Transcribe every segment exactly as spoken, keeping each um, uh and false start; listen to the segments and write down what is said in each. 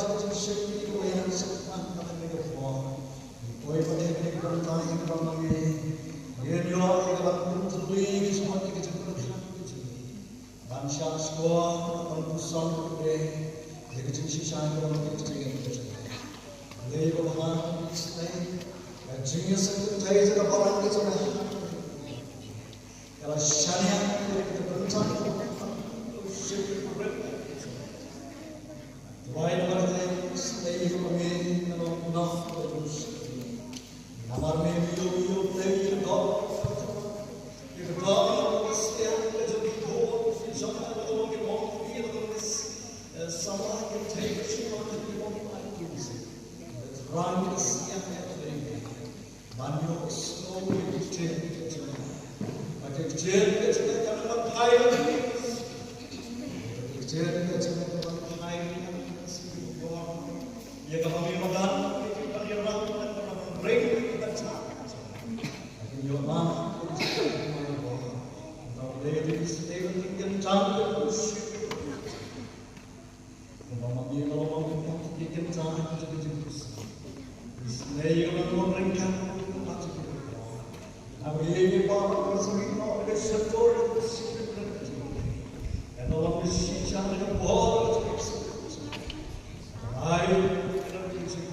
jong ka jingshakri kaba ïaid shakhmat ha kane ka por. Ngi poi pat ha kane ka bynta ïa kaba ma ngi ngin ïoh ïa ka ban pyntylli ïa ka jingmut ïa ka jingpyrkhat ka jong ngi. Ban shah shuwa ban puson ruh ïa ka jingshisha kaba ma ngi ka jingim ka jong ngi. Lei ba bha ka jingïaseng, ka jingïaseng kynthei jong ka balang ka jong ngi. Ka la shaniah ïa ka bynta ka jong ngi. Duwai namar kane, sdei ïa ka bynta ka long noh ka jong ngi. Namar me me ïoh ïoh Blei ïa ka doh, ïa ka doh ka sdei ka jong ki doh, jong ka long ki long ki long ki, eh, samla ki thei ka shu long ki long ki long ki. Rang ka sdei ka Blei. Ban ïoh sngewbha ïa ka ktien ka jong ngi. Ba ka ktien ka jong ngi kan ban phai ïa ka ktien ka jong ngi kan ban phai ïa ka ktien. Ïa ka ba ngi madan ïa ka ban ïarap ïa ka ban ring ïa ka ban cha. Ïa ka ban ïoh ma ka ktien ka jong ngi. Ba ka ktien ka jong ngi kan ban ïarap ïa ka ban cha. Kumba ma ngi la long ryngkat ki kynta ki jong ka jingpyrsad. Isynei ïa ka ban long ryngkat ki kynta ki jong ka jingpyrsad. Naba ïa ngi baroh ngi sngewbha ïa ka shyntur ïa ka shyntur ïa ka jingpyrsad. Ïa ka long ka shisha ïa ka bor ïa ka jingpyrsad. Ai ïa ka jingpyrsad.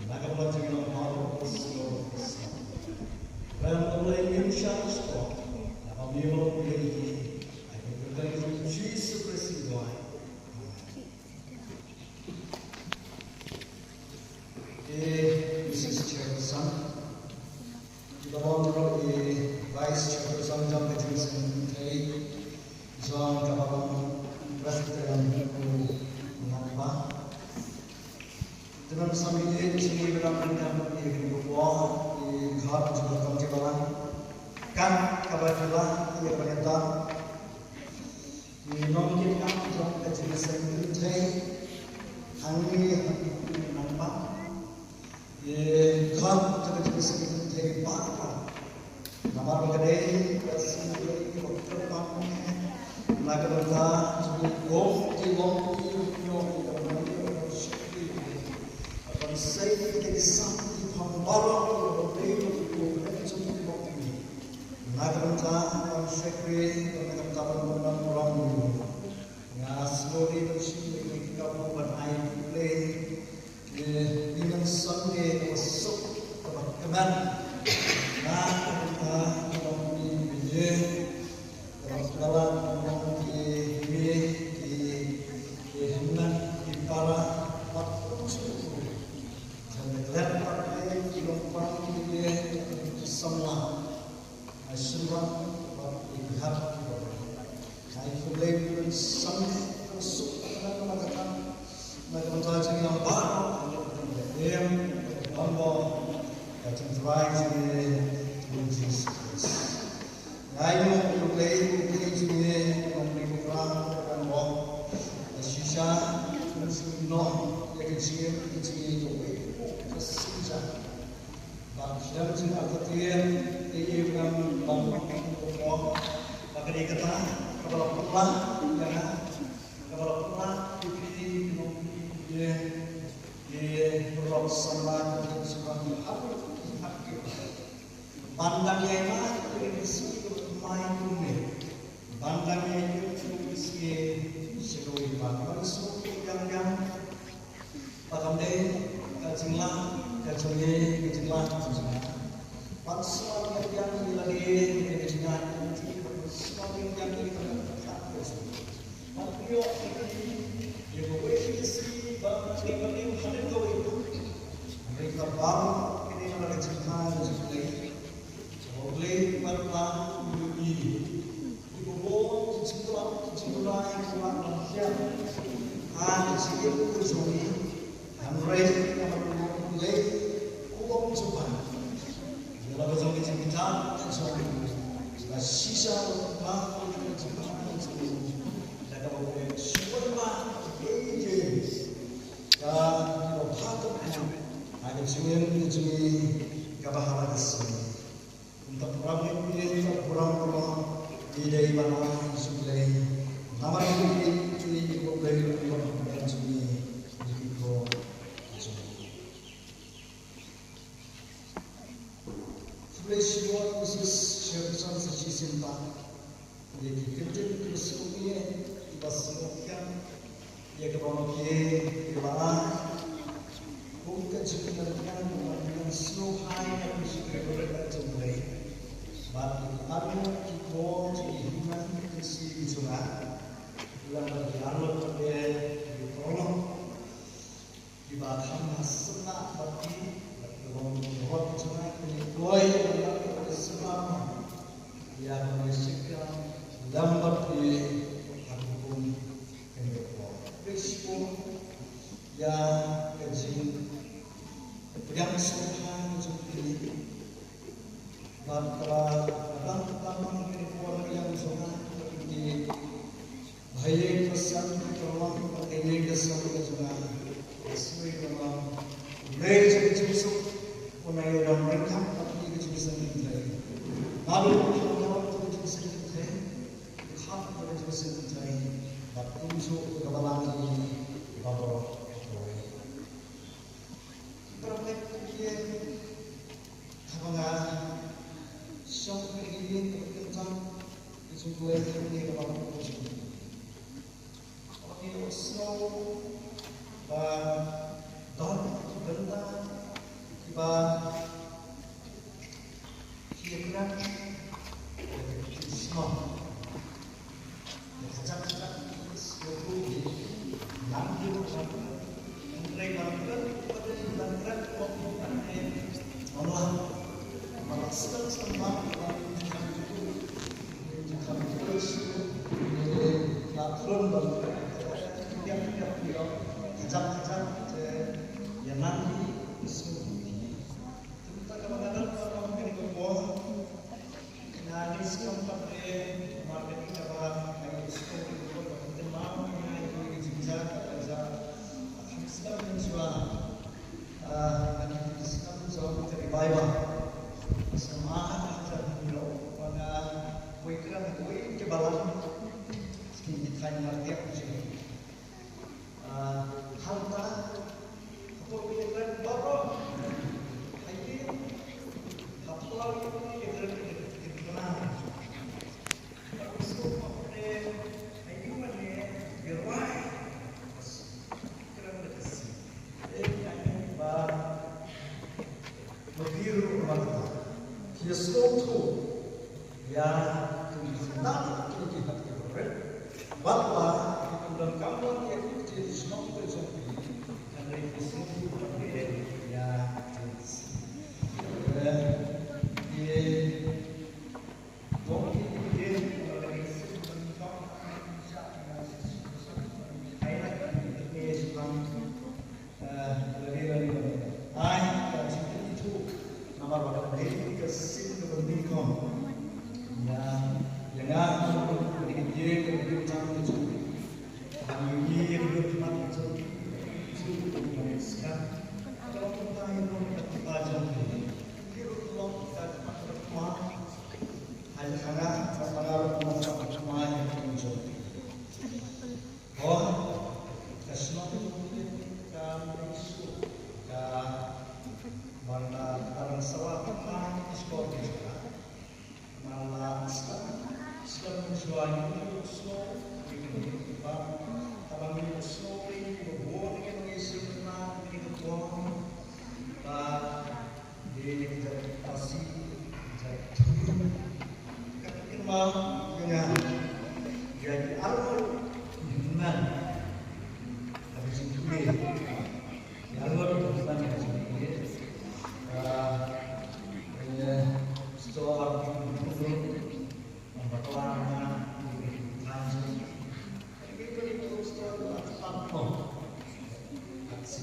Na ka bynta jong ngi baroh ngi sngewbha. Ïa ka long ka shisha ïa ka bor. Naba ïa ngi long ryngkat. Ïa ka kyrteng jong Jisu Khrist ngi duwai. Eh, Missus Chairperson, ki la wan ruh i Vice Chairperson jong ka Jingseng Kynthei jong ka Balang Presbyterian Hynñiewtrep Nongbah. Te ngan sa mih ïa ka jingïalam ryngkat ïa kane ka por, i khot jong ka Komiti Balang. Kat kaba ki la ïa ka bynta Ngi long ki kap jong ka Jingseng Kynthei hangne ha Nongbah. Ngi khot jong ka Jingseng Kynthei baroh. Namar ba ka dei ka sngi kaba kyrpang na ka bynta jong ngi kum ki long ki ïoh ïa ka bynta shakri. Ban sei ïa ki sam ki phong baroh ki long ki ïoh ïa ka bynta jong ngi. Na ka bynta ban shakri, na ka bynta ban burom. Nga sngewdei ban shim ïa ka kabu ban ai khublei ïa i Nongsan Sunday kaba suk kaba kmen. Na ka bynta ban ïa kaba kylla ban ïa ki mei ki hynmen ki para bad kumjuh. Jan da klet bad ïa ki nongpang ki mei ki samla. Ai shynrang bad i bhar ki bapher. Ai khublei ïa u Nongsan Sunday, u suk na ka bynta jong ngi baroh, em, bambo, ka jingtrai jong ngi u Jisu Khrist. Ngai mo khublei, khublei jong ngi, bambo, bambo, ka shisha, ka shisha, ïa ka jingim, ka jingim, ka shisha. Bad khlem jingartatien, te i ngam bam bam ko, bad ka dei kata kaba la pynlah ïa nga, kaba la pynlah ïa phi, ki nongpyni, ki paralok samla, ki samla, hap ki hap ki. Ban dang ïa nga ïa ka sngi kaba thymmai kumne. Ban dang ïa ka sngi sha kawei pat. Ban sngewthuh biang biang. Ba kam dei ka jinglah ka jong ngi, ka jinglah ka jong nga. Ban sngewthuh biang biang ïa lade, ïa ka jinglah ka jong ngi, ban sngewthuh biang biang Ïa kawei ka sngi ba nga dei ban ïa kawei. Hynrei ka bam kane namar ka jingkha jong U Blei. U Blei ba la ïohi ïa ka bor, ka jingkhlaiñ, ka jingkhlaiñ, ka jingkhlaiñ ha ka jingim ka jong ngi. Hynrei namar U Blei u ong jubab ïa la ka jong ka jingkitap ka jong ngi. La shisha u Blei ka jingkitap ka jong ngi. Da kaba u ong shuwa ba ïa ka Ka kiba pha tang ha ka jingim ka jong ngi kaba ha la ka sngi. Kumta program ngi pynlong, kumta program ngi dei ban ai sha U Blei. Namar ngi ïeit ïa U Blei, ïa U Blei jong ngi, ïa ki briew jong ngi. Khublei shibun Misis Sherson sa shisien pat ïa ki kyntien kiba sngewbha, kiba sngewkhia, ïa kaba ma phi la ai kum ka jingpynlong, ka jingpynlong sngewbha ïa ka mynsiem ka jong U Blei. Bad ïa ki arngut ki kong jong ki hynmen ki kynsi ki jong nga, lem bad ki arngut ki paralok kiba kham ha samla bad ki, bad ki long ki hok jong nga, ki kloi bad ki samla ïa ka mynsiem ka lem bad ki ha ka hukum ka ngi ka por. Khublei shibun ïa ka jingpdiang sngewbha ka jong phi. Bad kaba dang kata ma ngi ka por ka ïa jong nga ka pynti. Ba ïa ka san ka long ka ïa ka san ka jong nga. Ka sngewbha ka long U Blei jong ka jingsuk. Una ïa dang ring kham ka pynti ka jingsuk ka jong nga. Naduh ka long ka jingsuk ka jong nga. Ka kham ka jingsuk ka jong nga. Bad kumjuh ka balang ïa ka baroh kawei. Ki para bangeit, haba nga shong ha ine i kyntang ka jong U Blei ha ine i balang ka jong U Blei, haba ngi ïohsngew ba don ki bynta kiba ki ïakren ïa ka jingsngew. Nga dei skhem pat de, namar kane ka ba, nga ïohsngew ïa ka khubor ba kynmaw ïa nga ïa ka jingjia kaba jia. Kham skhem mynshuwa, ah, nga dei skhem jong ka revival. Skhem ha ka jingïoh ba nga wei kren wei ki balang. Sngewthuh ki thaiñ martiak jong ngi. Ah, hangta, hapoh ki ïakren baroh, ha ïing, ha phyllaw ïing ki ïakren ki khynnah. Hapoh skul, hapoh ne, ha ïing mane, ki rai. Kren da ka si. Eh, ki rai ba, ma phi ruh, ma phi. Phi sngewthuh ïa kine ki khynnah, kine ki hep ki briew. Bad ba ki pyndonkam lang ïa ki ktien shnong ka jong phi. Hynrei phi sngewthuh ba phi ïa ki. Eh, ki dong ki ktien ba ki sngewthuh. Ai la ki ktien shnong. Eh, lane, lane, lane. Ai, ka jingkyrkhu, namar ba ka dei ka sien kaba nyngkong. Ïa, ïa nga, ka dei ka jingkyrkhu ka jong ngi. Ba ngi ïa ka jingkyrkhu ka jong ngi. Ka jingkyrkhu ka jong ngi. Ka long kumta, ka long kumta jong ngi. Ki ruh ka long kumta jong ngi. Ai, ka nga, ka nga ruh ka long kumta jong ngi. Hooid, ka shnong ka Meisu, ka bynta ka dang sawa ka thaiñ Iskor District. Namar la sdang, sdang shuwa ngi ïohsngew ïa kane ka bam, haba ngi ïohsngew ïa ka bor ka ngi sngewthuh ïa ka bor ba Dei ka Khasi, ka Khasi. Ka kynmaw ïa nga, ïa ki arngut, ïa nga,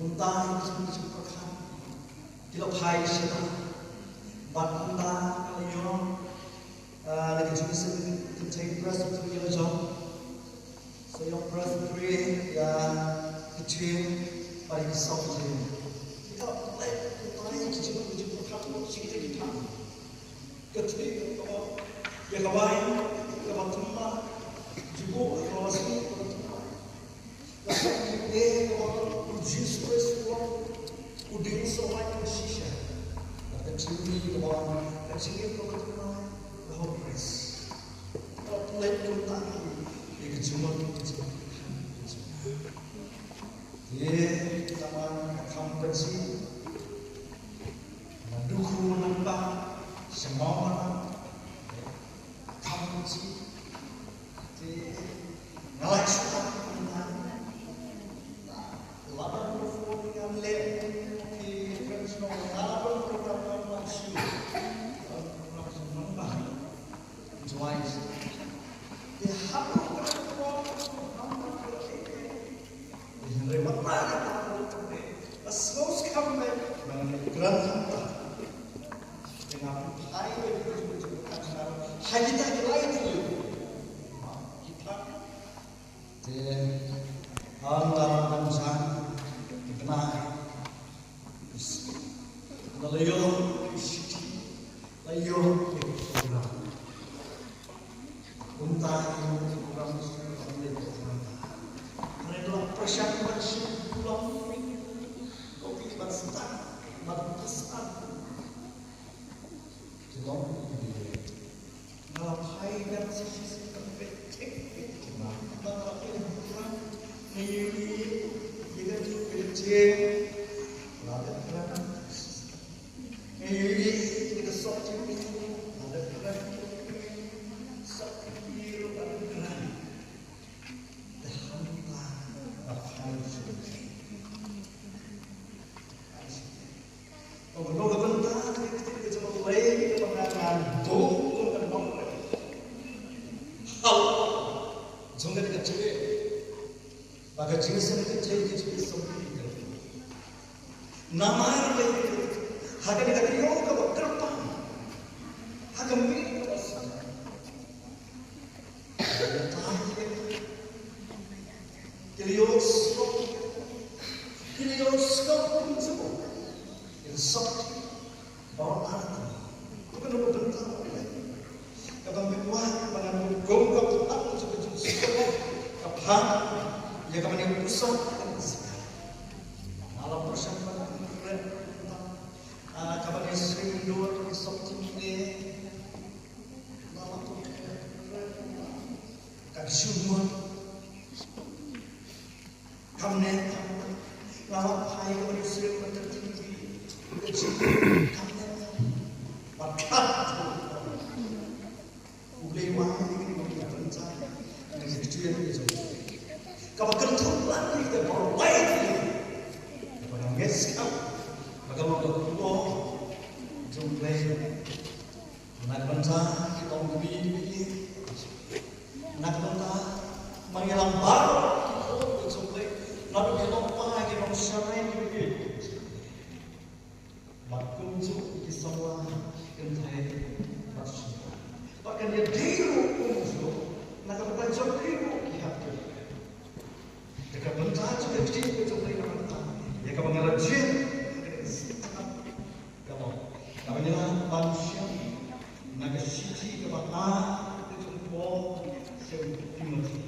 Kumta ki jingpyrkhat ki la phai sha, bad kumta ka la ïoh, ah, na ka jingïaseng kynthei Presbytery la jong. Sa ïoh Presbytery ïa ka jingïaseng Bai ka sawjin. Kita lai, kita lai ki jingmut, ki jingmut, ka jingmut, ki jingmut. Ka jingmut, ka jingmut. Ïa ka bai, ka ba tymma, jingmut, ka ba sawjin, ka ba tymma. Ka sawjin, ka ba, u Jisu Khrist, u, u ding sawjin, ka shisha. Ka jingmut, ka ba, ka jingmut, ka ba tymma, ka ba Khrist. Ka lai, ka ba tymma, ïa ka jingmut, ka jingmut. Te tama ka kham pynsi, na dukhu nangta, sha Mawmara, kham pynsi. Te nga la shu ta nangta. Lada dukhu ngan leh ki friends no, lada dukhu ngan leh shu. Lada dukhu ngan leh shu nangta. Twice. Te hapdeng ka dukhu ngan leh shu. Kumta ïa u program u sngewbha ban leit ïa u program. Hynrei la pyrshang ban shim u long, kopi ban stad, ban stad. Ki long ki dei. Nga la phai dang shisha ban peit tik tik ki ma. Nga la peit u program, nga ïohi ïa ka jingpeit jing. La dep program. Jong ka jingïaseng ka jingïaseng ka jingïaseng. Namar ba ha kane ka taïew kaba kyrpang, ha ka miet kaba sdang, ki la ïohsngew, ki la ïohsngew kumjuh, ki la sngewthuh. Baroh artylli. Kano ka bynta ba ngi kwah ba ngan kum ka phang jong ka jingsngewthuh, ka phang ïa kaba ngi pynshong ka jingsngewthuh. Nga la pyrshang ba ngan kren, ah, kaba ngi sngewthuh ka sop jingeh. Nga la pyrshang ka jingmut. Kamne, nga la phai ka Barisrim Maternity Wing. Kamne, wat khat. U Blei u ai ïa kane ka bynta, kane ka ktien ka jong U Blei. Kaba kynthoh lang ïa kata baroh lai. Kaba nga ngeit skhem ba ka long ka khubor jong U Blei. Na ka bynta ki nongkmie, na ka bynta ma ngi lang baroh ki khun ka jong U Blei, naduh ki nongpa, ki nongsharai, ki baieit. Bad kumjuh ki samla kynthei bad shisha. Bad kan ïadei ruh kumjuh na ka bynta jong ki ruh ki hap ki. Ka bynta jong ka ktien ka jong U Blei ka bynta ïa kaba nga la jied. Ka long kaba ngi lah ban shem na ka shithi kaba ar ka jong u Paul sha u Timothi.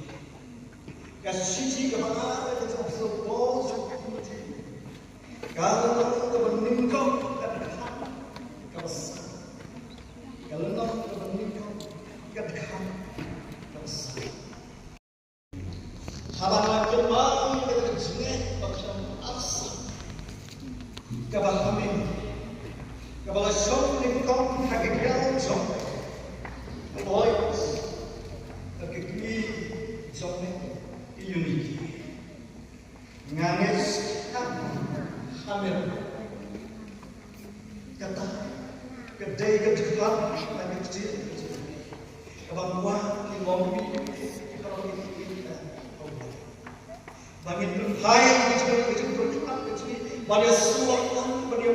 Ka shithi kaba ar ka jong u Paul sha u Timothi. Ka lynnong kaba nyngkong ka dkhot kaba san. Ka lynnong kaba nyngkong ka dkhot kaba san. Haba nga kynmaw ïa ka jingeh ba kham arsap, kaba ha miet, kaba la shong nyngkong ha ka kjat jong me, ka Lois, ka kmie jong me, ka Eunike. Nga ngeit skhem ha miet. Kata ka dei ka dkhot na ka ktien ka jong U Blei kaba kwah ki longkmie ki para bangeit. Ba ngin pynphai ka jingpyrkhat ka jong ngi, ban ïasyllok lang, ban ïa,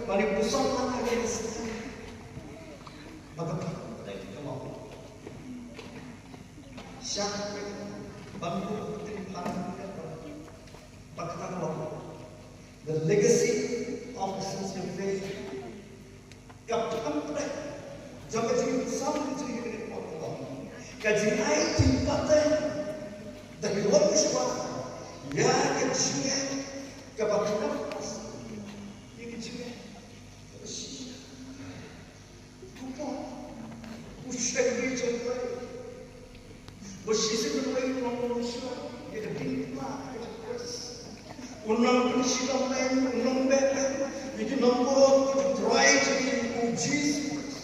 ban ïa pynshong lang ha ka jingïaseng. Ba ka pyrkhat ka long. Sha ban pynphai ka long. Ba kata ka long. The legacy of the sincere faith. Ka pyrthei jong ka jingïasam ka jingïakynduh, ka jingai jingpateng da ki longshwa ïa ka jingeh kaba khlem, ïa ka jingeh kaba shisha. Kumba u shakri jong U Blei, ba shisien U Blei u nang longshwa ïa ka diengphna ka jong U Khrist. U nang pynshitom lem, u nang beh lem ïa ki nongburom, ki trai jong U Jisu Khrist.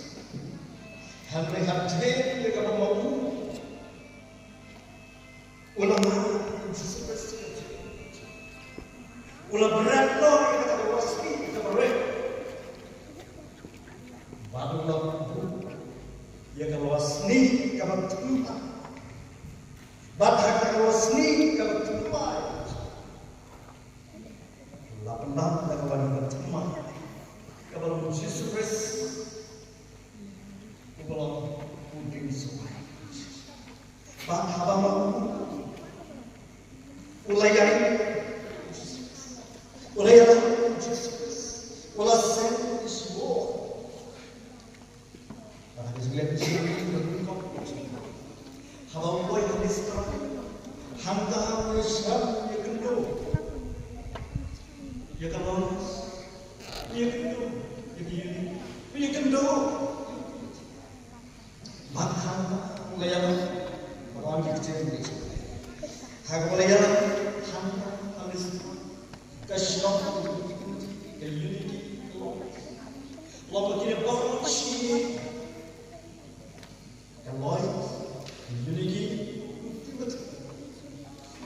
Hynrei hadien ïa kaba ma u u la mad, U Jisu Khrist u la bret noh ïa kata ka losni kaba rit. Bad u la buh ïa ka losni kaba thymmai. Bad ha ka losni kaba thymmai la pyndap da ka wan kaba thymmai, kaba long U Jisu Khrist, uba long u dieng sawai. Bad haba ma u u la ïaid, u la ïaid, u la send u shibun. Bad ha ka jingleh u shibun, haba u poi ha Listra, hangta u ïashem, u ïakynduh, ïa ka Lois, u ïakynduh ïa ka Eunike, u ïakynduh. Bad hangta u la ïalam, bad u ong ki ktien ki jong U Blei. Haba u la ïalam hangta ha Listra, ka Sharon, ka Eunike, ka Lois, long ba kine baroh shi, ka Lois, ka Eunike, u Timothi,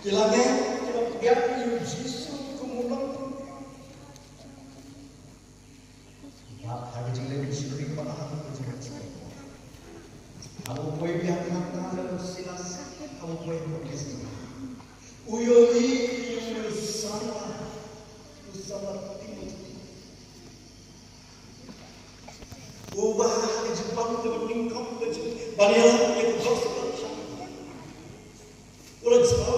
ki la ngeit, ki la pdiang ïa U Jisu kum u nong. Bad ha ka jingleh u shakri kaba ar, ka jingleh u shakri kaba ar, haba u poi biang hangta lem bad u Silas, haba u poi ha Listra, u ïohi ïa u samla, u samla Timothi, uba ha ka jingpang kaba nyngkong ka jingpang ïa ka gospel. U la jam,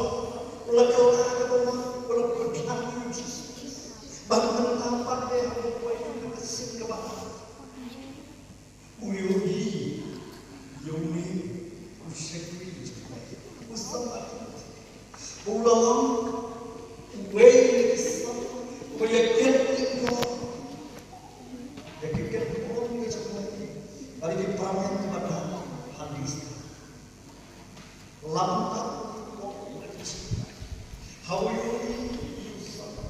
u la kylla kaba ma, u la pyrkhat ïa U Jisu Khrist. Bad mynta pat, haba u poi ha ka sien kaba ar, u ïohi ïa une u shakri jong U Blei, u samla Timothi, u la long uwei na ki samla uba ïakit lyngkot ïa ka ktien burom ka jong U Blei bad ïa ki paramet kiba don ha Listra. Lam tam ko, haba u ïohi ïa u samla,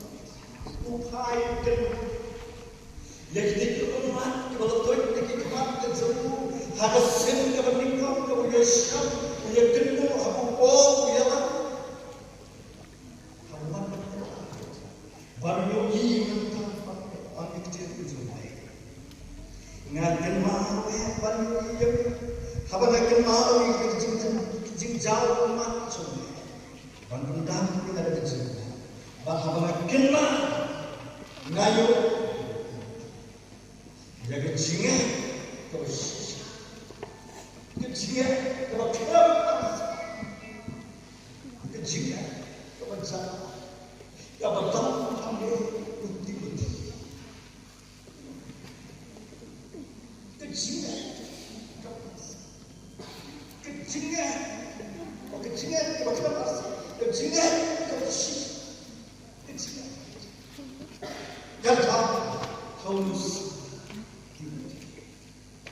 u phai kynmaw ïa kine ki ummat kiba la tuid na ki khmat ka jong u ha ka sien kaba nyngkong kaba u ïashem, u ïakynduh, haba u ong, u ïalam. Haba u wan, bad u ïohi mynta pat, ong ïa ka ktien ka jong U Blei. Nga kynmaw, eh, ban ïohi ïa me. Haba nga kynmaw ïa ka jing, jing, jingjaw ummat jong me, ban pyndap ïa nga da ka jingkmen. Bad haba nga kynmaw, nga ïoh ïa ka jingeh kaba shisha, ka jingeh kaba khlem ar, ka jingeh kaba jala, kaba don hangne, u Timothi. Ka jingeh kaba, ka jingeh, ka jingeh kaba khlem ar, ka jingeh kaba shisha, ka jingeh. Kata Paulus,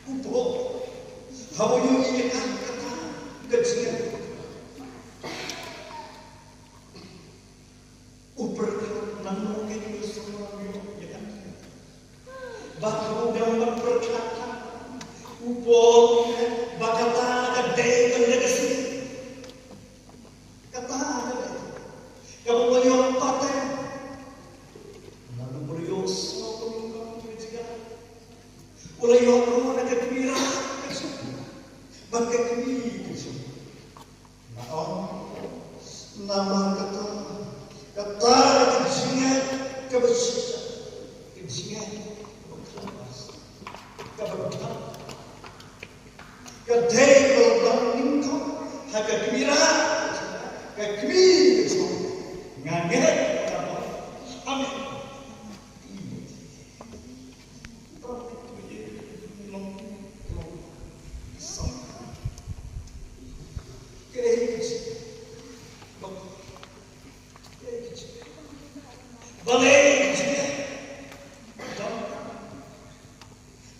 u Paul, haba u ïohi ïa kata ka jingeh, u pyrkhat, nangno ngin ïohsngew ïa kata. Bad haba u dang ban pyrkhat, u Paul u ong ba kata ka dei ka legacy. Kata ka dei kaba u la ïoh pateng. Naduh ba u la ïohsngew ka jingeh, u la ïoh ruh na ka kmie ka jong u bad ka kmie ka jong u. Nga ong, namar kata, kata ka jingeh kaba shisha, ka jingeh kaba khlem ar, kaba khlem, ka dei kaba la don nyngkong ha ka kmie, ka kmie ka jong u. Nga ngeit kata. Amen. Balei ka jingeh?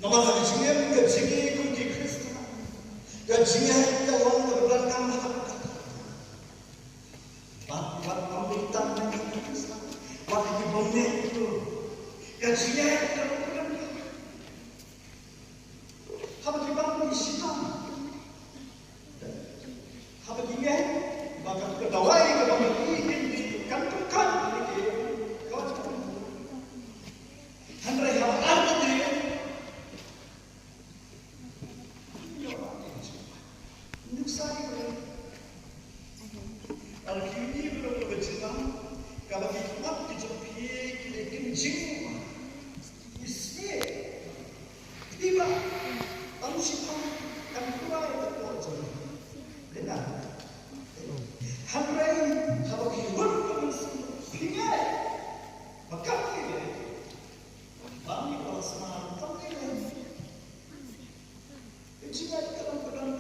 Namar ha ka jingim ka jingim kum ki Khristan, ka jingeh ka long kaba donkam ha ka. Bad wat ym dei tang na ki Khristan, wat ki bym ngeit ruh, ka jingeh ka long kaba donkam. Haba ki bam ki shitom, haba ki ngeit ba ka dawai kaba ngi ïohi kan pynkat ïa ki, ka jingeh. Hynrei haba ar tylli, nuksa ïa ki, ar tylli, kaba ki khmat ki jong phi ki dei ki jingma. Isn't it? Phi ba, ym shym kan pynlait ka por jong phi. Dei na? Hynrei haba phi wan ka mynsiem phi ngeit ba kam phi ngeit, ba ngi ba la sma kam phi ngeit. Ka jingngeit ka long ka dang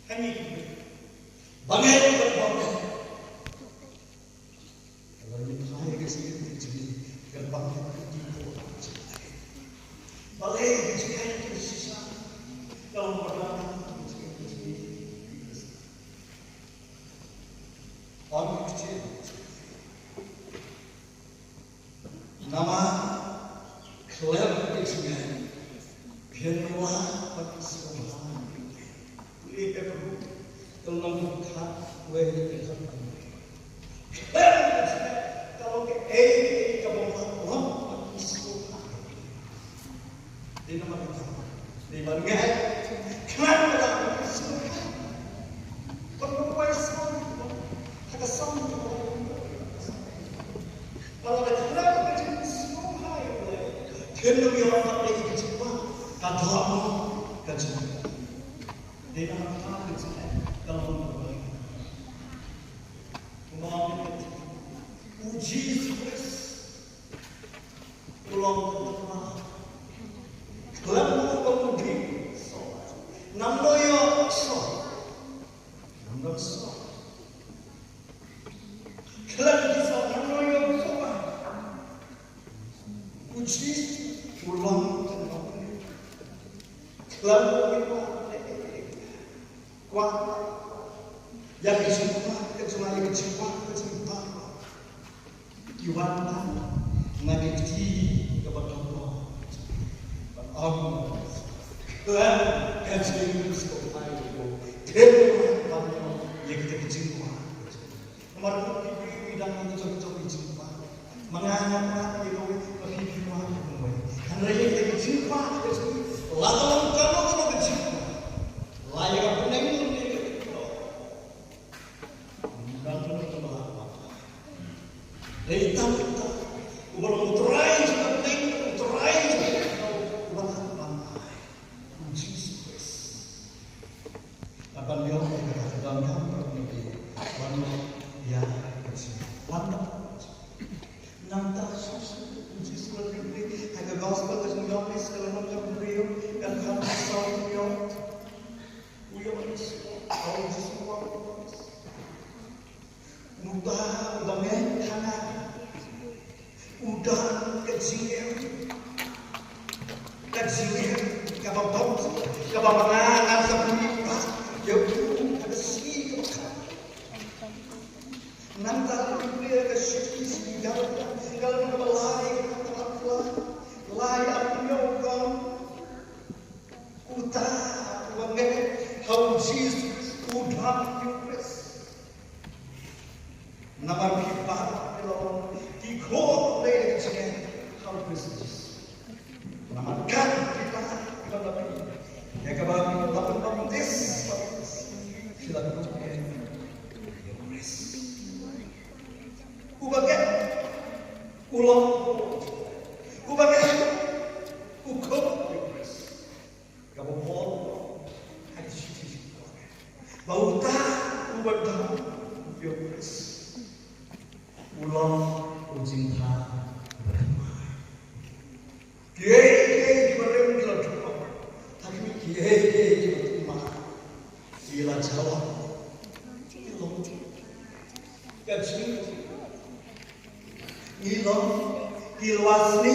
ha ngi. Ba ngeit ka long. Ka la ïa phai ka jingim ka jingim, ka la bang ka jingim ka jingim. Balei ka jingim ka shisha? Ka la bang ka jingim ka jingim. Ong ka jingim. Namar khlem ka jingim phin lah ban sngewbha. Pule Hebru, ka lynnong khatwei, ka dkhot khatwei. Khlem ka jingim ka long kaei kaei kaba ym lah ban sngewbha. Dei namar kata, dei ban ngeit, khlem ka lah ban sngewbha. Ban buh bai sngewbha ha ka sam. Ba la ka jingim ka jingsngewbha ïa U Blei, phin ym ïoh ban leh ka jingkwah, ka doh ka jingkwah. Dei namar kata ka jingeh ka long kaba donkam. Kumba ong U Jisu Khrist u long ka jingkwah. Khlem u ong u dei soh, nangno ïoh soh? Nangno soh? Khlem ki soh, nangno ïoh soh? U Jisu u long ka jingkwah. Khlem u ïoh kwah. Kwah ïa ka jingkwah ka jong nga, ïa ka jingkwah ka jong nga baroh ki wan na ka kti kaba kordor. Bad ong, khlem ka jingim ka sngewbha ïa u, dei ban ïoh ïa kata ka jingkwah. Namar ba ki briew ki dang don ki jong ki jingkwah. Ma nga nga kwah ïa kawei, ma phi phi kwah ïa kawei. Hynrei ïa ka jingkwah ka jong ngi, la ka long kano kano ka jingkwah, la ïa ka bneng ne ïa ka jingkwah, dang don kaba la kwah. Dei tang uta uba long u Trai jong ka bneng, u Trai jong ka bneng, uba la kwah, U Jisu Khrist. Ban ïoh ïa kata ka donkam ka jong ngi, ban ïoh ïa ka jingkwah. Nangta shisha U Jisu u la ong ha ka gospel ka jong u Ïoannis ka lynnong kaba hynriew, ka dkhot kaba saw, u ong, u Ïoannis, u Jisu u ong, Uta uba ngeit ha nga, u don ka jingim, ka jingim kaba bymjukut, kaba ma nga ngan sa pynmih pat ïa u ha ka sngi kaba khat. Nangta u pule ka shithi sha ki Galatia, ka lynnong kaba lai, ka dkhot kaba arphew lai, lai arphew hynñiew, u ong, uta uba ngeit ha U Jisu Khrist u don ïa U Khrist. Namar phi baroh phi la long ki khun lei ka jingeh ha U Khrist Jisu. Namar kat phi la, phi la, phi la, ïa kaba phi la pynbaptis, phi la khun ïa U Khrist. Uba ngeit u long, uba ngeit u khun ïa U Khrist. Kaba Paul ha ka shithi, ba uta uba don ïa U Khrist u long u jingthrang ba thymmai. Kiei kiei kiba rim ki la thymmai. Ha khmih, kiei kiei kiba thymmai ki la jhawap. Ka jingim. Ngi long ki lwasni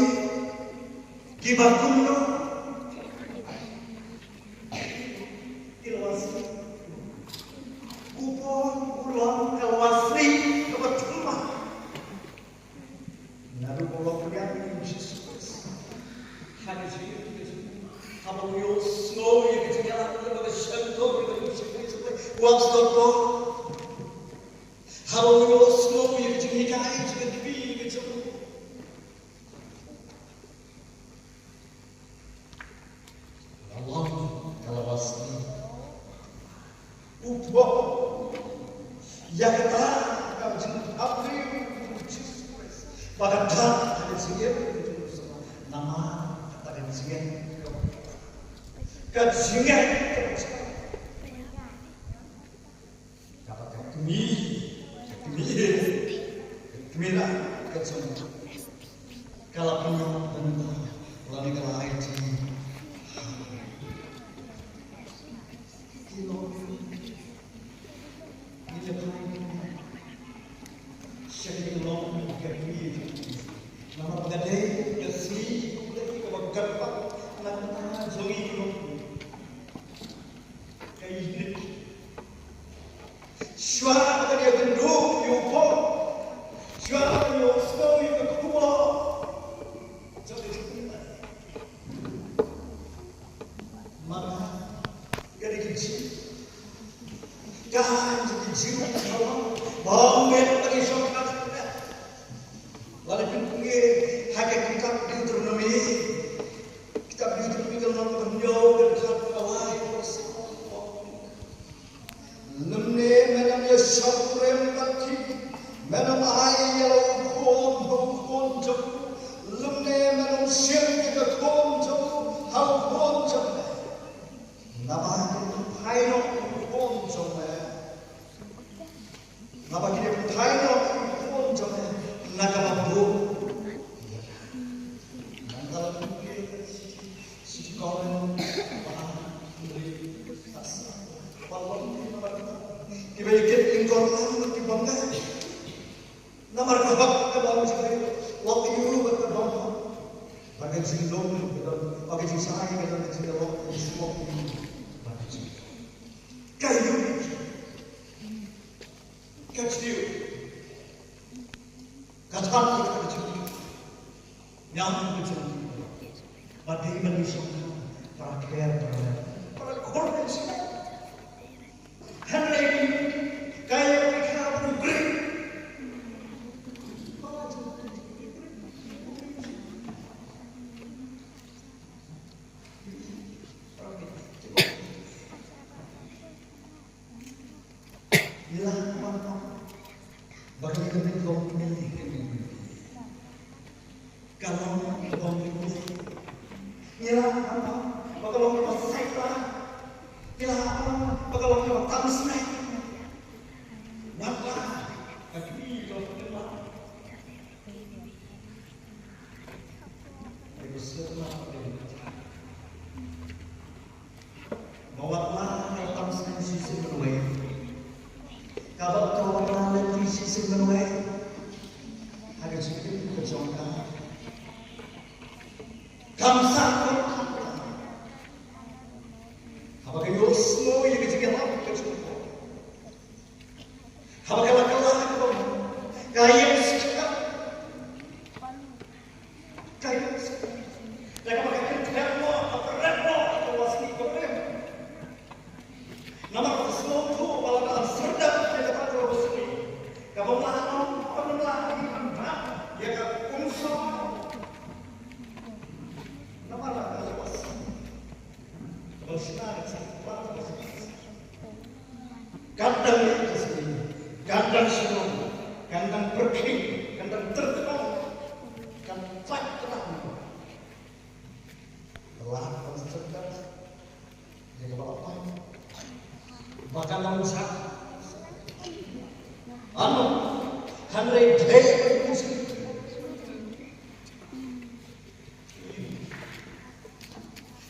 kiba kumno? Ki lwasni. U Paul u long ka lwasni kaba thymmai. Naduh ba u la pdiang ïa u Jisu Khrist ha ka jingim ka jong u, haba u ïohsngew ïa ka jingïalam kaba shemphang kaba u Jisu Khrist, u apostol Paul, haba u ïohsngew ïa ka jinghikai jong ka kmie ka jong u, ka long ka lwasni. U Paul, ïa kata ka jingthap briew u Jisu Khrist, ba ka thap ka jingim ka jong u. Namar kata ka jingim ka, ka jingim ka, kaba ka kmie, ka kmie, ka kmie la ka jong ka la pynïoh bynta lane ka la aiti. Ki long, ki la pynïoh sha ki long ka kmie. Namar ba ka dei ka sngi kaba kyrpang na ka bynta jong ngi ki long. Ka ïeit. Shuwa ba ka dei ka kynduh ïa u Paul. Shuwa ba ka dei ka sngew ïa ka khubor. Jong ka jingim. Mara ka dei ka jingim. Ka dei ka jingim. Ba ong ba ka dei shong ka. Lada phi pule ha ka kitab Deuteronomi. Kitab Deuteronomi ka lynnong kaba hynñiew, ka dkhot kaba lai, ka dkhot kaba lai. Lymne men ym ïashong kurim bad ki, men ym ai ïa la u khun ha u khun jong u, lymne men ym shim ïa ka khun jong u ha u khun jong me. Naba kin pynphai noh ïa u khun jong me. Naba kin pynphai noh ïa u khun jong me na kaba buh. Nangta la pynphai. Shi Korinth ba hynriew, ba long kiba ïakit lyngkor lang bad ki bym ngeit. Namar ka hok ka long jingïalok ïa u bad ka bym hok. Bad ka jinglong ka long, bad ka jingshai ka long ka jinglong ïa u bad ka jinglong. Ka ïohi. Ka jingïohi. Ka than ïa ka jingïohi. Ñiam ka jingïohi. Ba dei ban ïashong para kher para, para khor ka jingïohi. Hynrei ka ïa ka kha u Grik. Ngi la ong ba ka long ka bym, ka long ka bym. Ngi la ong ba ka long kaba sait la. Ngi la ong ba ka long kaba tam snem. Wat la ka kmie ka long kaba. Ba wat la ka tam snem shisien mynwei. Kaba ka wat la lynti shisien mynwei. Ha ka jingim ka jong ka. Kam sah kam sah. Haba ka ïohsngew ïa ka jingïalam ka jong ka. Haba ka la kylla ka bym, ka ïeng skhem. Ka ïeng skhem. Da kaba ka kynthep noh, ka pynrem noh ïa ka lwasni ka bym. Namar ka sngewthuh ba lada syrdet ïa kata ka lwasni, ka bym lah ban, ka bym lah ban ïa ka umsngew. Namar ka lwasni. Ka bym shna ka jingpang ka bym shna. Kan dang ïeit ka sngi, kan dang shnong, kan dang pyrkhing, kan dang tyrkhong, kan pait ka dang. Ka lad ban syrkhong ïa kaba la pait. Ba kan long sah. Ano, hynrei dei ban ïeit.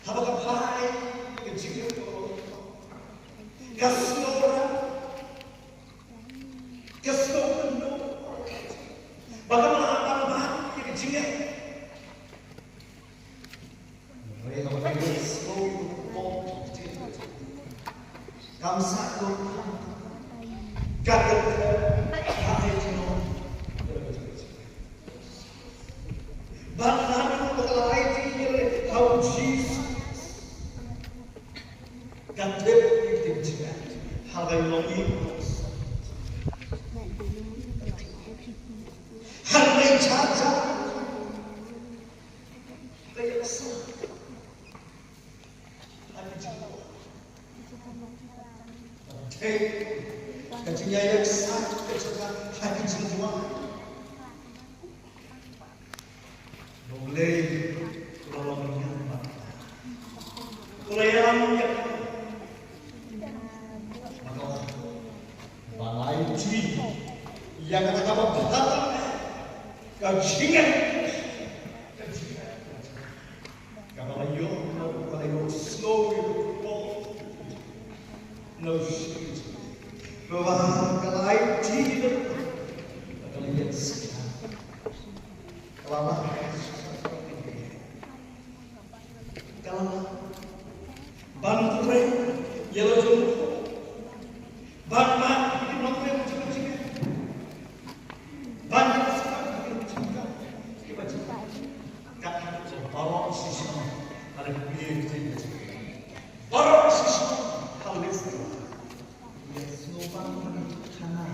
Haba ka phai ka jingim ka sngew ra, ka sngew Ka kyrteng ha ai jingong. Ban naduh ba ka la aiti ïa lade ha u Jisu. Ka tip ïa ka jingeh ha ka longïing. Ha ka longïing jong ka. Ka ïasaid. Hei, ka jingïasaid ka jong ka ha ki jingduwai. Ba U Blei u la long ïa ngi. U la ïalam ïa ngi. Ba la ïohi ïa kata kaba bha, ka jingeh. Kaba la ïoh, kaba la ïohsngew ïa u Paul. Na u Silas. Kaba ka la aiti, kaba la ïohsngew. Kaba la, kaba la, ban pyntrei ïa la jong u. Ban mad ïa ki nongrim jong ka jingim. Ban ïa ka sngewthuh jong ka jingim. Ka baroh shisha ha la ki ktien ka jingim. Baroh shisha ha la ki ktien. Ïa sngewbha khana.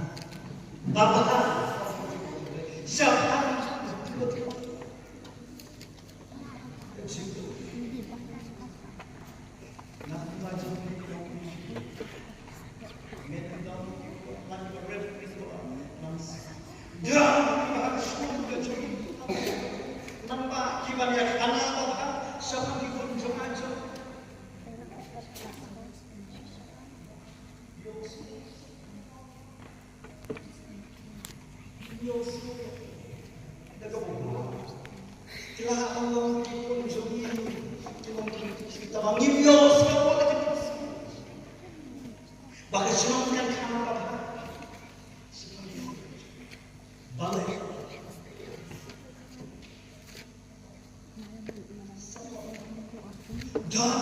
Ba ba ha. Sha ha. Don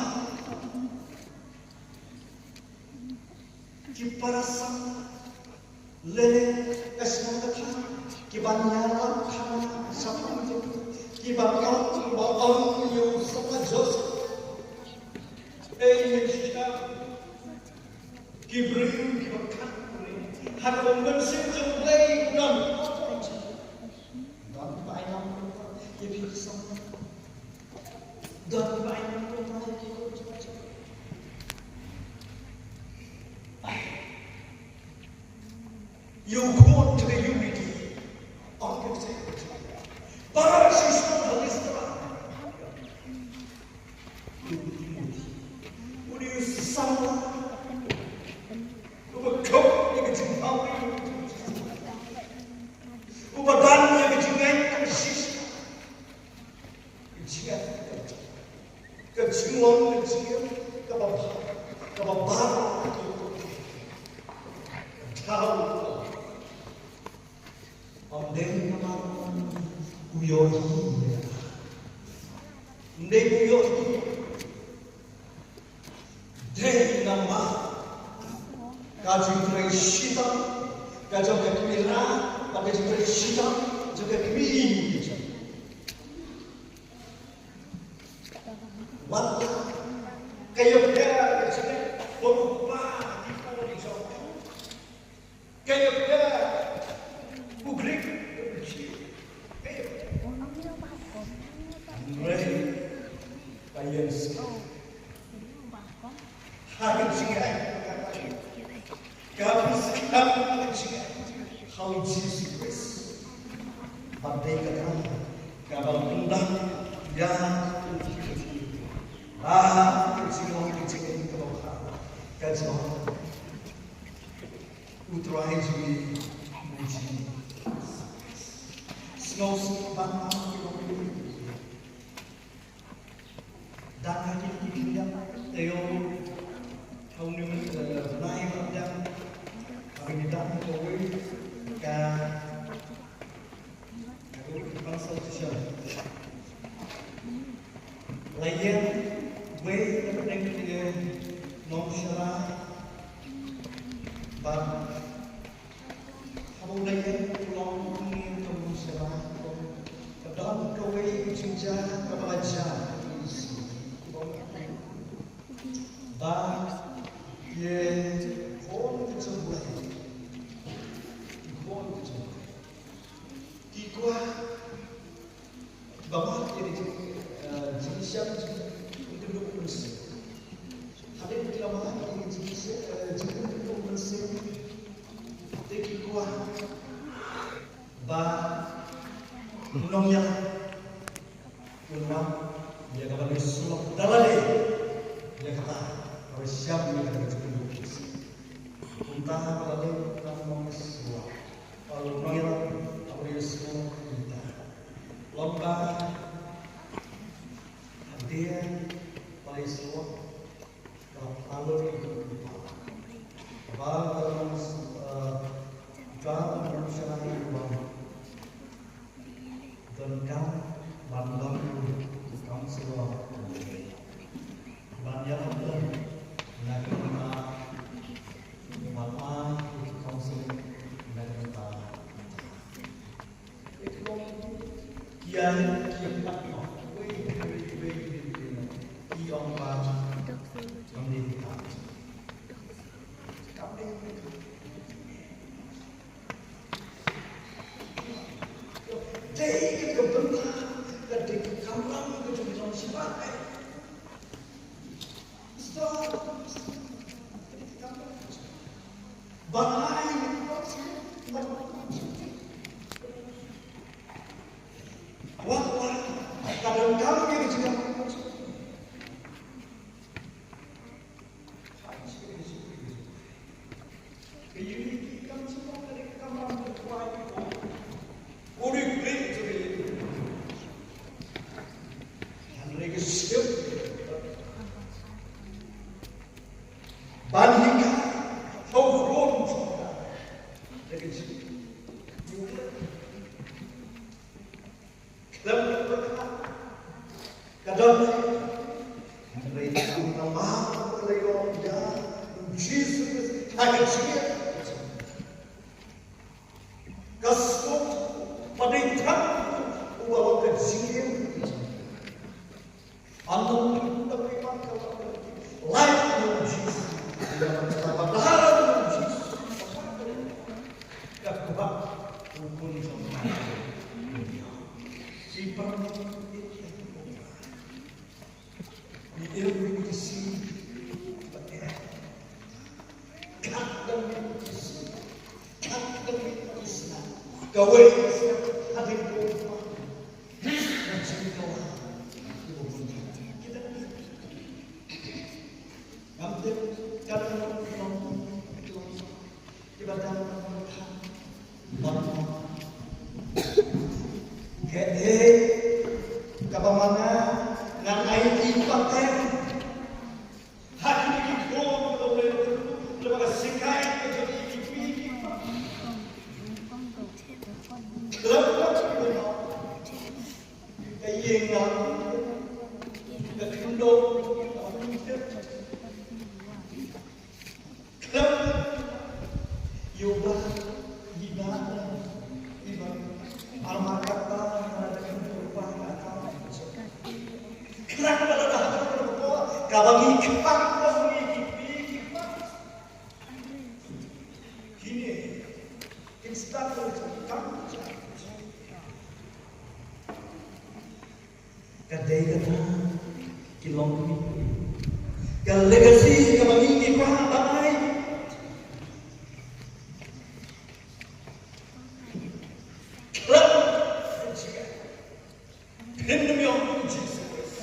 ki para samla lane ka shnong ka thaiñ kiba ïalam khana shaphang jong ki, kiba ong, kiba ong ïa u samla Joseph. Ei, ïa shisha ki briew kiba khat ha ka mynsiem jong U Blei u don. Don kiba ai lam ïa phi ki samla. Don kiba ai lam ïa phi ki samla. Ïa u khun jong ka unity. Ong ka ktien. Baroh shisha ha Listra. Une u samla uba khop ïa ka jingthaw, uba don ïa ka jingngeit shisha. Ka jingngeit, ka jinglong, ka jingngeit kaba, kaba baroh. Thaw. Ym dei namar u ïohi. Ym dei u ïohi. Dei namar ka jingtrei shitom ka jong ka kmie, ka jingtrei shitom jong ka kmie. Wat la ka ïapher ka jingeh bad u kpa ki por jong ka. Ka ïapher u Grik, ka ïapher. Hynrei ka ïeng skhem ha ka jingïaid, ka ïeng skhem ha ka jingïaid ha u Jisu Khrist. Bad dei kata kaba pyndap ïa ka jingïaid, ka jingïaid, ka jingïaid, ka jingïaid. U Trai jong ngi u Jisu. Sngewsih ban ong ïa u. Dang ha kine ki khyndiat taïew, ha une u bnai ba dang, haba ngi dang kawei ka La ïeng wei na pdeng ki nongshakri bad U la ïeng u long une u nongshakri, ka don kawei ka jingjia kaba la jia. Ba ïa ki khun ka jong U Blei, ki khun ka jong U Blei ki kwah ba mut ïa ka jing, eh, jingshem jingkynduh mynsiem. Hadien ba ki la mad ïa ka jingshem, eh, jingkynduh mynsiem, te ki kwah ba u nongïalam un wan ïa kaba ïasyllok da lade ïa kata kaba shem ïa kata ka jingkynduh mynsiem. Kumta ba lade u nongïalam, ba u nongïalam, kaba ïasyllok ïa kata. Long ba hadien ba la ïasyllok, ka la pynlong ïa ka, ka ba ka long, eh, ka long sha ïa u ba donkam ban long u counselor, ban ïalam lem na ka bynta, ban ai counseling na ka bynta. Ki ong, ki ong, ki ong ba, kam dei, kam dei. Dei ka bynta, ka dei ka kamram ka jong ki nongshipai. Ban ai, wat la ka donkam ïa ka jingkam. Ban hikai ha u throne jong ka. Khlem ka pyrkhat ka don, hynrei ka lam ka la ïoh ïa u Jisu Khrist ha ka jingim. Ka sngewthuh ba dei tang uba long ka jingim. Ano, life of Jesus. Ka kwah u khun jong ka. Ki pyrshah. Ki ïa ki si. Kat dang ïa ki si. Kat dang ïa ki si. Kawei ki si. Hadien ko. Kaei kaba ma nga ngan ai ïa ki pateng ha kine ki khun, kaba U Blei u la kyrkhu lyngba ka sikai ka jong ki kmie ki kpa. Khlem ka jingmyntoi ka ïing, ka khyndew, ka khlem ïa u ba, i ba, i ba, arma kata, arma kata, khlem ka la da ha ka, kaba ngi kpa, kaba ngi ki kpa, ki kpa. Kine kin start ka kam. Ka dei kata ki long ka legacy kaba ngi kwah ban ai. Khlem phin ym ïoh u Jisu Khrist,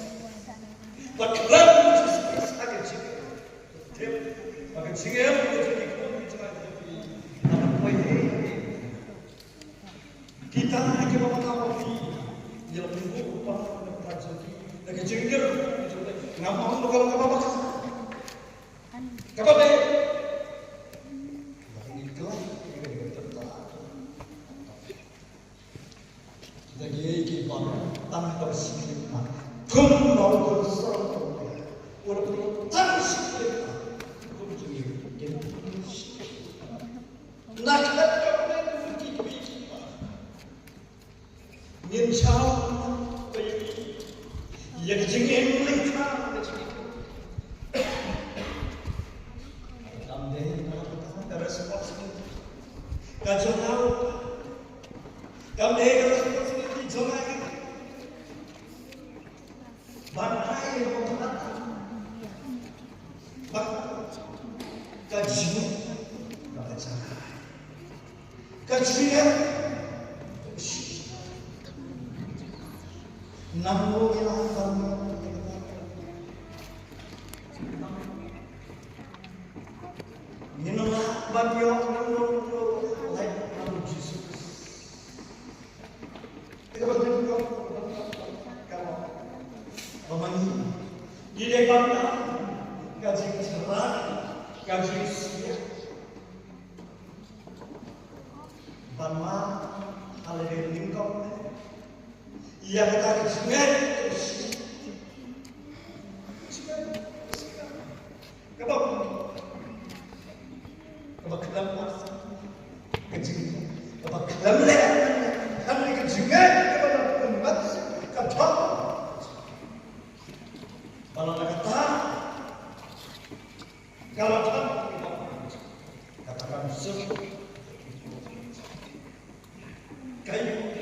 bad khlem u Jisu Khrist ha ka jingim, ha ka jingim ka jong ngi kum ki jingim, ha ka poi hi. Kita kiba mata phi, ïa la pynbud u Kpa na ka jong ki, na ka jingkyrkhu ka jong ki, ngam ong ba ka long kaba bakla. Kaba dei. Kita kiei kiei kiba tang ka shi khyllipmat, kumno kumno, u la tang shi khyllipmat, kum jong ngi. Na ka kyrteng Ka jong nga, kam dei ka responsibility jong nga ban ai ïa ka ba ka jingim ka jong nga. Ka jingim nang lo ïa ban Ngin nang lah ban ïoh nang nang nang lai nang Jisu. Kita ba nang nang nang nang ba ma ngi ngi dei ban nang ka jingthrang ka jingshaniah ban ma ha lade nyngkong. Ïa kata ka jingngeit ka shi. Kaba kaba khlem ka jing kaba khlem leh. Khlem leh ka jingngeit kaba khlem mat ka thok. Ba la kata ka la thok kata kan suk. Ka ïoh,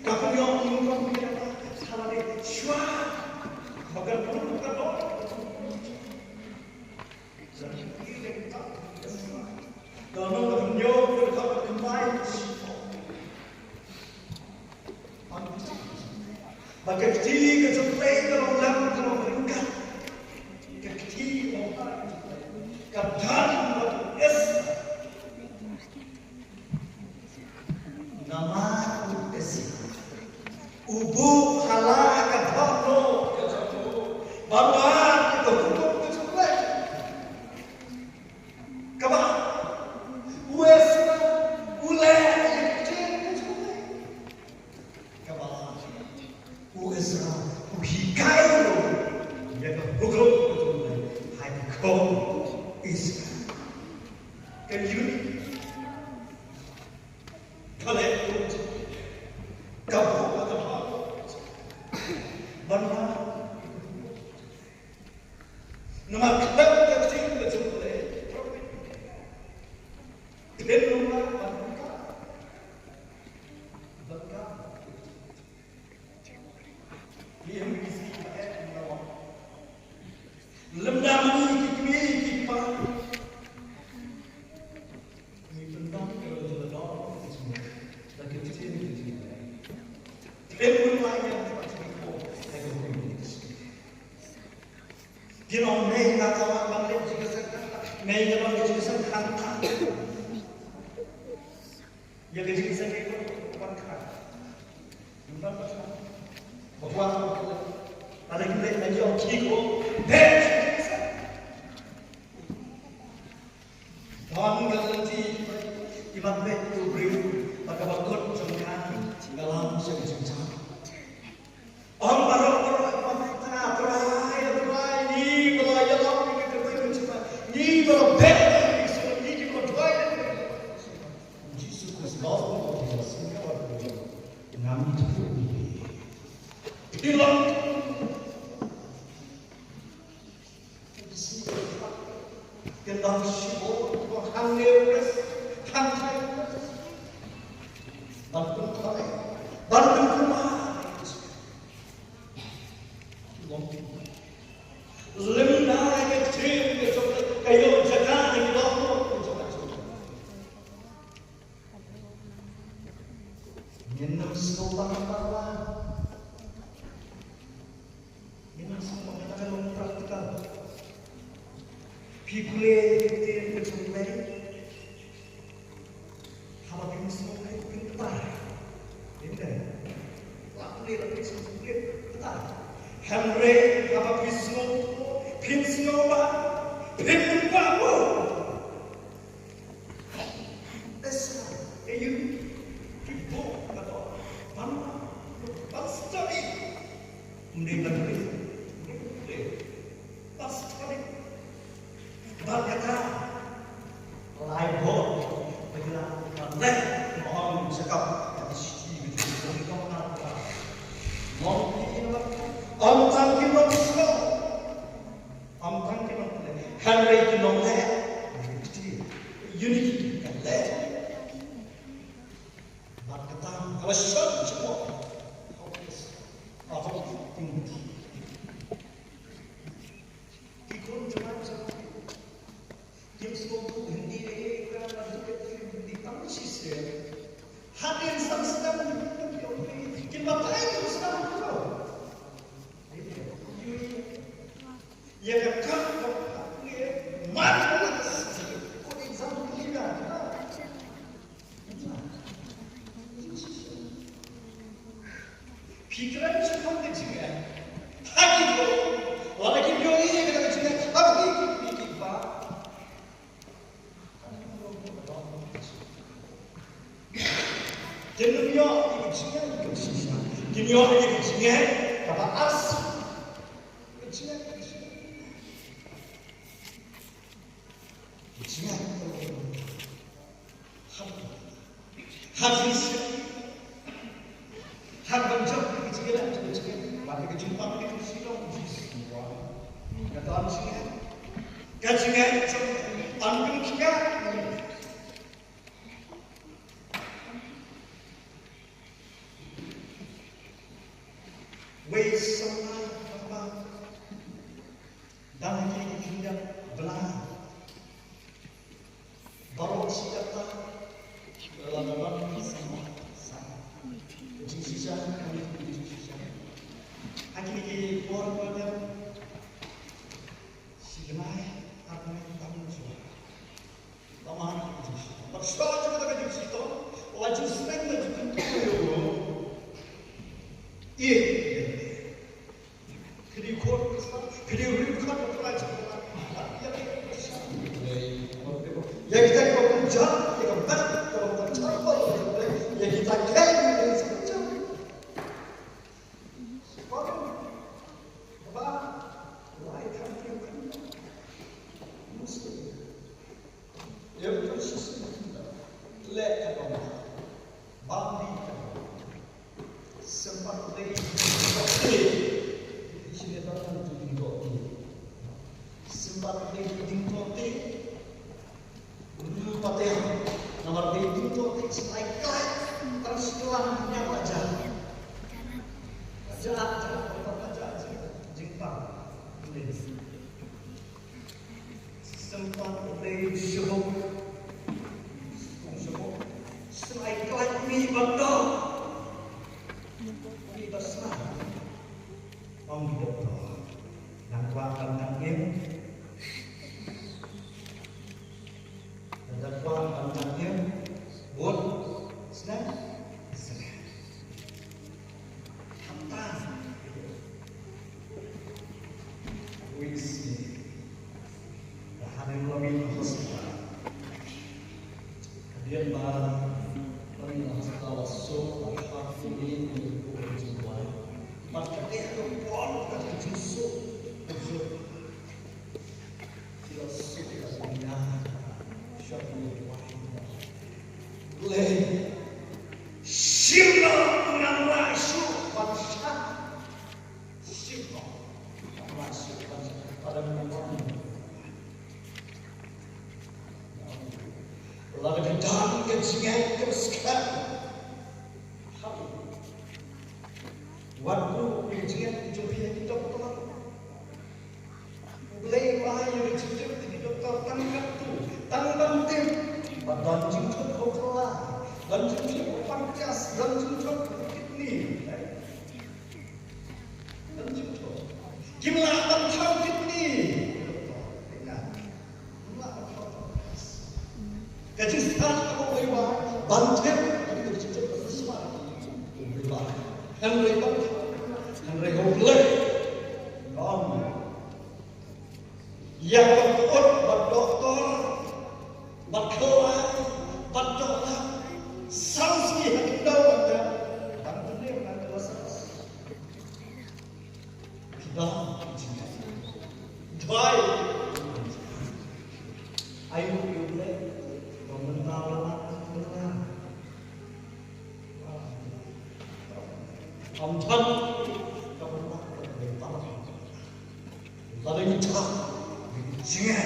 ka ïoh ïa ka ïoh ïa ka shala de shwa. Ba ka ïoh ka ïoh. Ka ïoh ka ïoh ka ïoh. Ba ka kti ka jong U Blei ka long lam ka long ryngkat. Ka kti ka long ka don ka long es. Namar u Israel u buh ha la ka dohnud ka jong u ban wad ïa ka hukum ka jong U Blei. Kaba u Israel u leh ïa ka ktien ka jong U Blei. Kaba u Israel u hikai ruh ïa ka hukum ka jong U Blei ha ki khun Israel. Ka ïuni Ka leh ka buh ka kaba ban ma. Namar khlem ka ktien ka jong U Blei. Khlem namar ban ka ban ka. Ki em ki si ka em na wa. Lem da mani ki kmie ki kpa. Ngi pynbang ka jingdon ka jingdon da ka ktien ka jingdon. Pynbang la ïa ka jingdon da ka ktien. Ki long mei nga ka wan ban leh jingdon ka jingdon. Mei nga long ka jingdon hangta. Ïa ka jingïaseng ka ban kha. Ban kha. Ba kwah. Lada kim leh, lada ïoh ki ko. Beh. Ban ka lynti. Iban beh tu briew. Ba ka ba kot jong ka. Nga lam sha ka jingjam. Ong baroh baroh ïa phi, Trai, Trai, Trai, ngi ba la ïalam ïa ka kyrteng jong U Trai, ngi ba la beh ïa ka kyrteng, ngi ba la duwai ïa ka kyrteng. Jisu Khrist ba la ïalam ïa ka kyrteng. Ngam ïathuh ïa phi. Phi long Ki dang shibun, ki hangne wes, hangne wes. Ban pynkhrai, ban pynkhrai. Lynda ka ktien ka jong ka ïoh jaka ha ki dohnud ka jong ka. Ngin ym sngewbha ba Ngin ym sngewbha ba kata ka long practical. Phi pule ïa ka ktien ka jong U Blei. Haba phim sngewbha phin kyntait. Amen. La pule la pule sngewbha phin kyntait. Hynrei haba phi sngewbha phin sngewbha phin kyntait. Esther, e ïu ki bok ka dok ban, ban study. Ym dei ban read, ym dei ban read, ban study. Bad kata lai bok ba ngi lah ban leh, nga ong, sha ka, ka dei shi, ka dei shi, ka dei shi, ka dei shi. Ym tang ki nongsngew. Ym tang ki nongleh, hynrei ki nongleh. Unity. Leh. Bad kata ka la shon jingmut. Ato, ki khun jong nga jong ki, kim sngewthuh Hindi, eh, ka la duk ka Hindi tang shisien. Hadien san snem ki batai kim sngewthuh. Ïa ka kat ka kat ne, mar ka kat. Ko exam ki ka. Phi kren shaphang ka jingeh ha ki briew, lada ki briew ïa kata ka jingeh ha phi ki kmie ki kpa. Kin ym ïoh ïa ka jingeh kaba shisha, kin ïoh ïa ka jingeh kaba arsien. Ka jingeh, ka jingeh. Ka jingeh. Hap, hap, hap ban jop ka jingeh, ka jingeh, ka jingpang, ka jingpang, ka jingpang. Ka don jingeh, ka jingeh, ka jingpang, ka jingeh. Wei samla, samla. Dang ha kine ki khyndiat bnai. Baroh shi katta la wan sa, sa. Jingshisha, jingshisha. Ha kine ki por, por, shi bnai, ar bnai tam shuwa. Tang ma ka jingshisha. Bad shuwa jong kata ka jingshisha, la jingsneng, la jingkyntu ïa u. Ïa. Ka dei khun, ka dei ri ka dei ri ka dei. Ïa kita kiba bym jot, ïa ka met, kaba bym jot, ïa kita kiba bym jot. Leh ka dong. Bam dih ka dong. Sympat dei ding tohte. Sympat dei ding tohte. Ru pateng. Namar dei ding tohte sympai klai. Tang syklam nya raja. Raja, raja, raja, jingpang. Sympat dei shibuk. Shibuk. Sympai klai mih ban doh. Mih ban sna. Ong ki doktor. Nang kwah ban nang im. Nang kwah ban nang im. Bun. Sna. Sna. Leh, shim noh, ngan lah shuh ban shah. Shim noh, ngan lah shuh ban shah. Lada ka don ka jingeh kaba skhem. Wat buh ïa ka jingeh jong phi ha ki doktor. U Blei u ai ïa ka jingtip ïa ki doktor tang katto, tang ban tip ba don jingthut ha u kylla, don jingthut ha u pancreas, don jingthut ha u kidney. Don jingthut. Kim lah ban thaw kidney. Kim lah ban thaw pancreas. Ka jingstad ka U Blei u ai ban tip ïa ka jingtip ka jingstad ka U Blei u ai. Hynrei ban tip, hynrei ha U Blei. Ïa ka pyut bad doktor bad khlai bad doktor, saw sngi ha khyndew ban tip, ban tip ban tip. Ki don ki jingeh. Duwai. Ai u Blei ba mynta la mat ka mynta. Ym don ka mynta ka mynta. Lada ngi thah, ngi jingeh.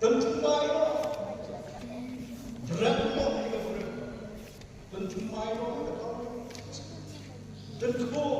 Don thymmai noh. Jrap noh ïa ka briew. Don thymmai noh ïa ka briew. Don kpoh